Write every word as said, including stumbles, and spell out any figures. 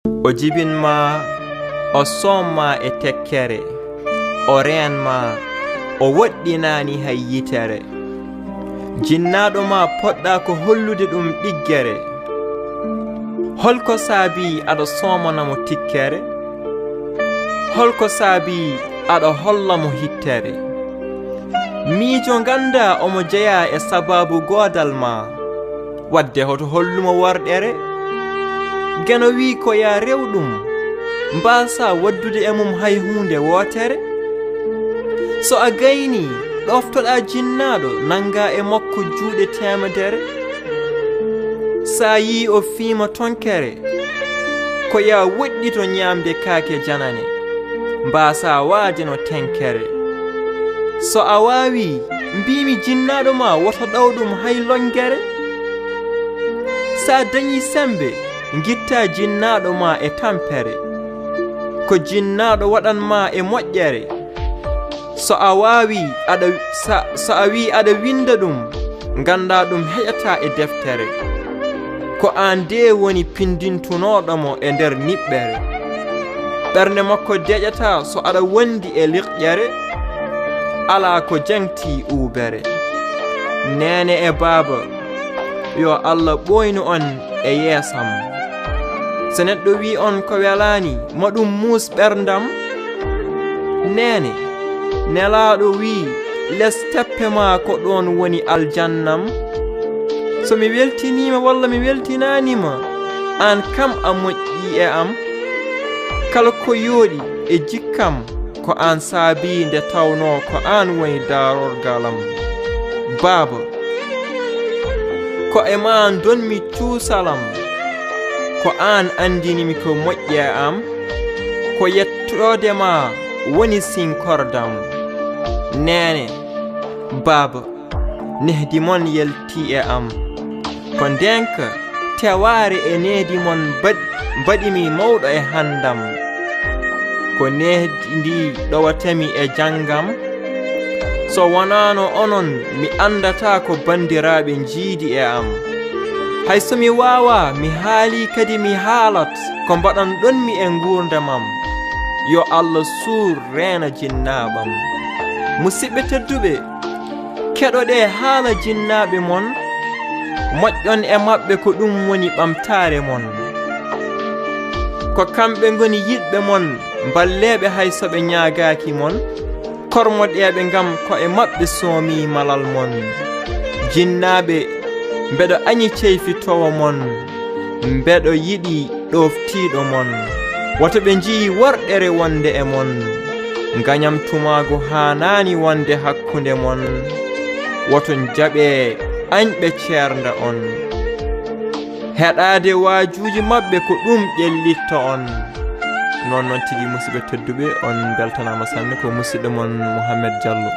O jibin ma, o soom ma e tekkere, o reen ma, o woɗɗinaani hay yitere. Jinnaaɗo ma poɗɗa ko hollude ɗum ɗiggere. Hol ko saabi aɗa soomana mo tikkere? Hol ko saabi aɗa holla mo hittere? Miijo ngannda omo jeyaa e sabaabu goodal ma. Wadde hoto hollumo worɗere? Geno wi'i ko ya rew ɗum, mbaasa waddude e mum hay huunde wootere? So a gaynii, ɗoftoɗaa jinnaaɗo, nanngaa e makko juuɗe teemedere? Sa yii o fiima tonkere, ko ya woɗɗito ñaamde kaake janane, mbaasa waade no tenkere. So a waawii, mbiimi jinnaaɗo ma woto ɗaw ɗum hay longere. Sa dañii semmbe, ngittaa jinnaaɗo ma e tampere. Ko jinnaaɗo waɗan ma e moƴƴere. So a waawii, aɗa, sa, so a wii aɗa winnda ɗum, nganndaa ɗum heƴataa e deftere. Ko aan dee woni pindintunooɗo mo e nder niɓɓere. Ɓernde makko deƴataa so aɗa wondi e liqƴere, alaa ko jaŋtii uubere. Neene e baaba, yo Allah ɓooynu on e yeesam. So neɗɗo wii on ko welaani, mo ɗum muus ɓerndam. Neene, nelaaɗo wii, les teppe ma ko ɗoon woni aljannam. So mi weltiniima walla mi weltinaaniima, aan kam a moƴƴii e am. Kala ko yooɗi e jikkam, ko aan saabii nde tawnoo ko aan woni daarorgal am. Baaba, ko e maa ndonmi cuusal am, ko aan anndinimi ko moƴƴi e am, ko yettoode ma woni sinkordam. Neene, baaba, nehdi mon yalti e am. Ko ndeenka tewaare e nehdi mon mbaɗ-, mbaɗimi mawɗo e hanndam. Ko nehdi ndi ɗowatami e janngam. So wonaano onon, mi anndataa ko banndiraaɓe njiidi e am. Hay so mi waawaa, mi haalii kadi mi haalat ko mbaɗanɗon mi e nguurndam am. Yo Allah suur reena jinnaaɓam. Musidɓe tedduɓe, keɗoɗee haala jinnaaɓe mon, moƴƴon e maɓɓe ko ɗum woni ɓamtaare mon. Ko kamɓe ngoni yiɗɓe mon, mballeeɓe hay so ɓe ñaagaaki mon, kormoɗeeɓe ngam ko e maɓɓe soomi malal mon. Jinnaaɓe, mbeɗo añi ceyfitoowo mon, mbeɗo yiɗi ɗooftiiɗo mon. Woto ɓe njiyi worɗere wonde e mon. Ngañam tumaagu haanaani wonde hakkunde mon. Woto njaɓe añɓe ceernda on. Heɗaade waajuuji maɓɓe ko ɗum ƴellitto on. Noon noon tigi, musidɓe tedduɓe, on mbeltanaama sanne. Ko musidɗo mon Mouhamed Diallo.